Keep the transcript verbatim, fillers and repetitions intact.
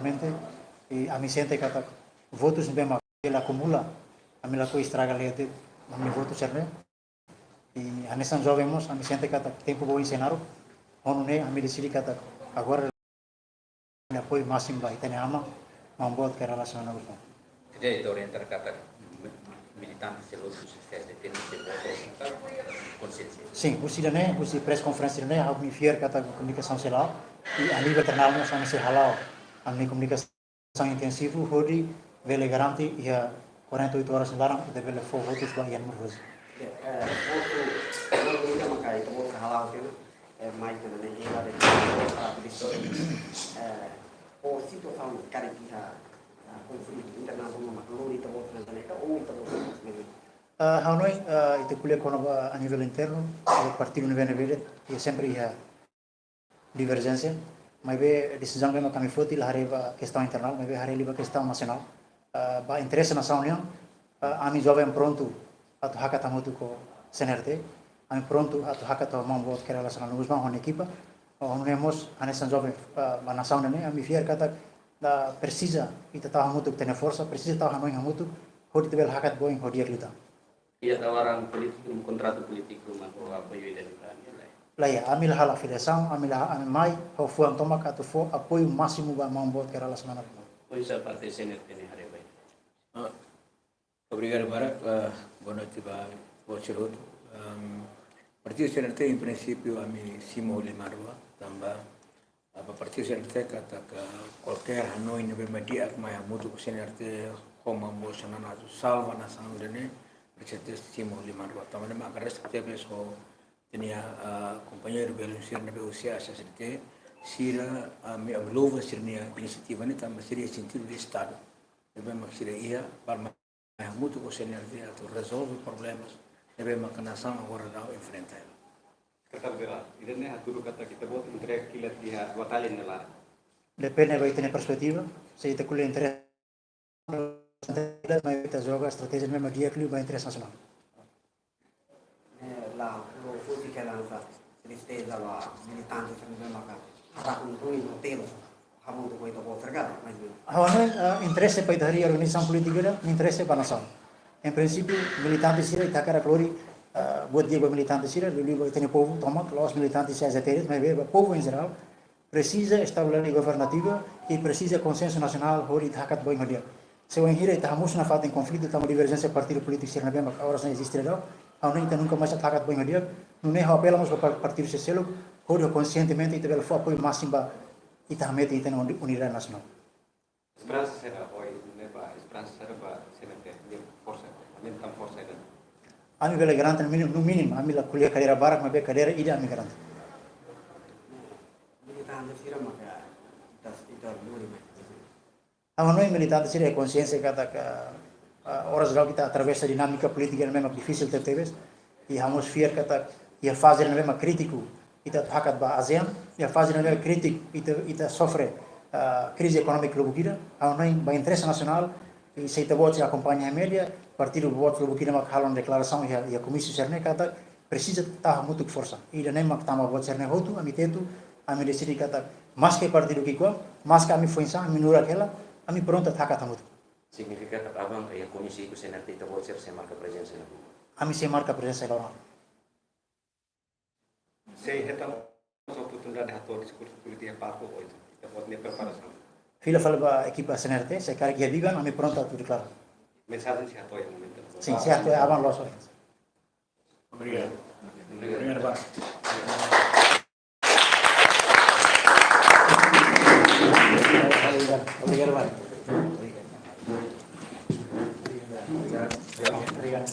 mente, i ami sente katak votus ne'ebé mak bele akumula, ami lakohi estraga lia de'it ami-nia votu sira-ne'e. I hanesan joven mós, ami sente katak tempu boot sei naruk, ho nune'e ami deside katak agora apoiu másimu ba ita-nia aman, Maun Boot Kay Rala Xanana Gusmão. Ita orienta katak militante sira hotu sei defende sira-nia votu, konsiénsia. Sin, husi ida-ne'e, husi press conference ida-ne'e, ha'u-nia fiar katak komunikasaun sei la'o, i a nivel internal mós ami sei hala'o ami-nia komunikasaun intensivu, hodi bele garante iha quarenta e oito horas nia laran ita bele fó votus ba iha númeru doze. Ya, eh, votu, votu ida maka ita-boot sei hala'o tiha ona, eh, mai tiha ona ne'e, ita bele para polísia. Eh, ho situasaun karik iha, ah, konflitu internasionál maka lori ita-boot tiha ona ne'e, ka ou ita-boot tiha ona ne'e. Ah, ha'u hanoin, ah, ita ko'alia kona-ba a nivel internu, eh, partidu ne'ebé-ne'ebé de'it, iha sempre iha diverjénsia, maibé desizaun ne'ebé mak ami foti la haree ba kestaun internal, maibé haree liu ba kestaun nasionál. Ah, ba interese nasaun nian, ah, ami joven prontu atu hakat hamutuk ho C N R T, ami prontu atu hakat ho Maun Boot Kay Rala Xanana Gusmão ho nia ekipa, ho nune'e mós hanesan joven, ah, ba nasaun ne'e, ami fiar katak, ah, presiza ita tau hamutuk ita-nia forsa, presiza tau hanoin hamutuk, hodi ita bele hakat boin ho di'ak liután. Iha tawaran polítiku, kontratu polítiku, mak ho apoiu ida-ne'e ka lae? Lae, ami la halo filiasaun, ami la, ami mai ho fuan tomak atu fó apoiu másimu ba Maun Boot Kay Rala Xanana Gusmão. Oinsá parte C N R T ne'e haree ba ida? Ah, obrigadu barak, ah, boa noite ba ita-boot sira hotu. Ahm, partidu C N R T, em princípio, ami simu ho liman rua, tanba ba partidu C N R T katak kualkér hanoin ne'ebé mak di'ak mai hamutuk ho C N R T, ho Maun Boot Xanana atu salva nasaun ida-ne'e, presiza simu ho liman rua. Tanba ne'e mak agradese tebes ho ita-nia, ah, kompañeiru belun sira ne'ebé husi A C C T, sira, ah, ami, ami louva sira-nia inisiativa ne'e tanba sira iha sentidu de Estadu ne'ebé mak sira iha, para hamutuk ho C N R T atu rezolve problemas ne'ebé mak nasaun agora daudaun enfrenta hela. Sekretáriu Jerál, ida-ne'e hatudu katak ita-boot entrega kilat iha dua tali nia laran. Depende ba ita-nia perspetiva, se ita ko'alia entrega kilat, maibé ita joga estratéjia ne'ebé mak di'ak liu ba interese nasionál. Eh, la, la fosi ke lansa tristeza ba militante sira ne'ebé maka haraku ruin hotel hamutuk ho ita-boot sira ka lae, mais ou menus. Ha'u hanoin, eh, interese ba ita harii organizasaun polítika ida, interese ba nasaun. Em princípio, militante sira ita hakarak lori, eh, buat di'ak ba militante sira, liuliu ba ita-nia povu tomak, la'ós militante sira A C T, maibé ba povu em geral, presiza estabilidade governativa i presiza konsensu nasionál hodi ita hakat boin ho di'ak. Se wainhira ita hamosu nafatin konflitu tanba diverjénsia partidu polítiku sira ne'ebé mak oras ne'e eziste daudaun, ha'u hanoin ita nunka mais atu hakat boin ho di'ak, nune'e ha'u apela mós ba par-, partidu sira seluk, hodi konsientemente ita bele fó apoiu másimu ba ita hametin ita-nia uni-, unidade nasionál. Esperansa saida ohin ne'e ba, esperansa saida ba C N R T nia forsa, ami tan forsa ida? Ami bele garante no mínimu, no mínimu, ami la ko'alia kadeira barak, maibé kadeira ida ami garante. Militante sira maka ita, ita lori mai. Ha'u hanoin militante sira iha konsiénsia katak, ah, oras daudaun ita atravesa dinámika polítika ne'ebé mak difisil tebetebes. I ha'u mós fiar katak iha faze ne'ebé mak krítiku ita hakat ba ASEAN, iha faze ne'ebé krítiku ita, ita sofre, ah, krize ekonómika lubuk ida. Ha'u hanoin ba interese nasionál, i se ita-boot sira akompaña iha média, partidu boot lubuk ida mak halo deklarasaun iha, iha komísiu sira-ne'e katak presiza tau hamutuk forsa. Ida-ne'e mak tama boot sira-ne'e hotu, ami tetu, ami deside katak maske partidu ki'ikoan, maske ami foin-sa'e, ami nurak hela, ami prontu atu hakat hamutuk. Signifika katak aban iha komísiu ikus C N R T ita-boot sira sei marka prezensa iha ne'ebá? Ami sei marka prezensa iha loron. Sei hetan oportunidade hato'o diskursu polítiku iha palku ohin, ita-boot nia preparasaun? Fila fali ba ekipa C N R T, se karik iha biban, ami prontu atu deklara. Mensajen sei hato'o iha momentu? Sin, sei hato'o aban loos ohin. Obrigadu. Obrigadu, ba. Obrigadu, ba. Obrigadu.